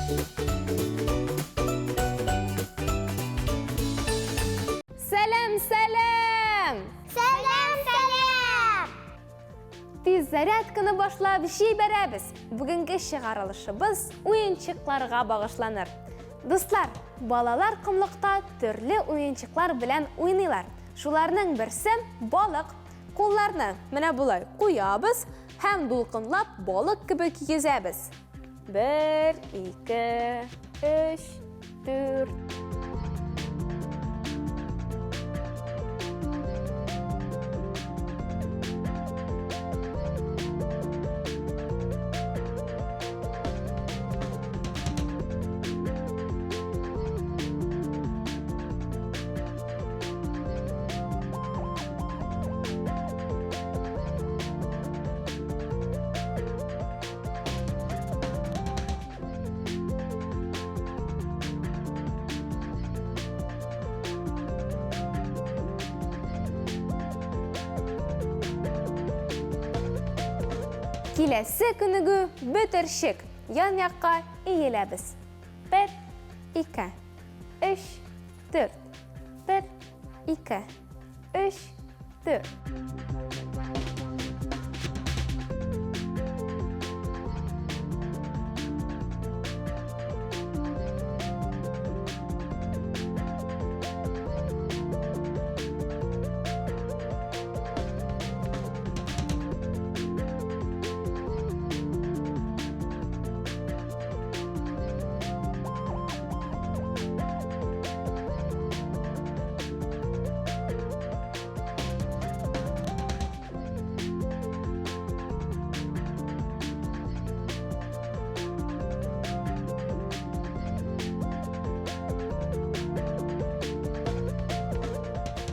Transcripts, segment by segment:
Сәлам, сәлам! Сәлам, сәлам! Тиз зарядканы башлап җибәрәбез. Бүгенге чыгарылышыбыз уенчыкларга багышланыр. Дуслар, балалар комлыкта төрле уенчыклар белән уйныйлар. Шуларның берсе балык. Кулларны менә болай куябыз һәм дулкынлап балык кебек йөзәбез. Бер, ике, өч, дүрт. Киләсе күнегү бөтерчек. Ян-якка иеләбез. Бер, ике, өч, дүрт. Бер, ике, өч, дүрт.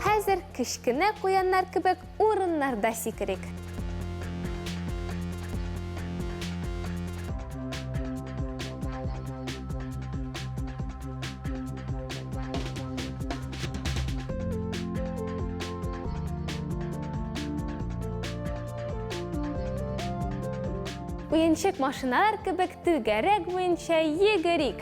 Хәзер кечкенә куяннар кебек урыннарда сикерик. Уенчык машиналар кебек түгәрәк буенча йөгерик.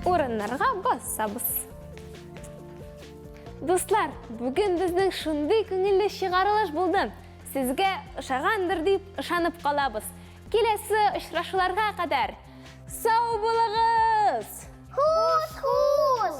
Урыннарга басабыз. Дуслар, бүген безнең шундый күңелле чыгарылыш булды. Сезгә ошагандыр дип ышанып калабыз. Киләсе очрашуларга кадәр сау булыгыз! Хуш, хуш!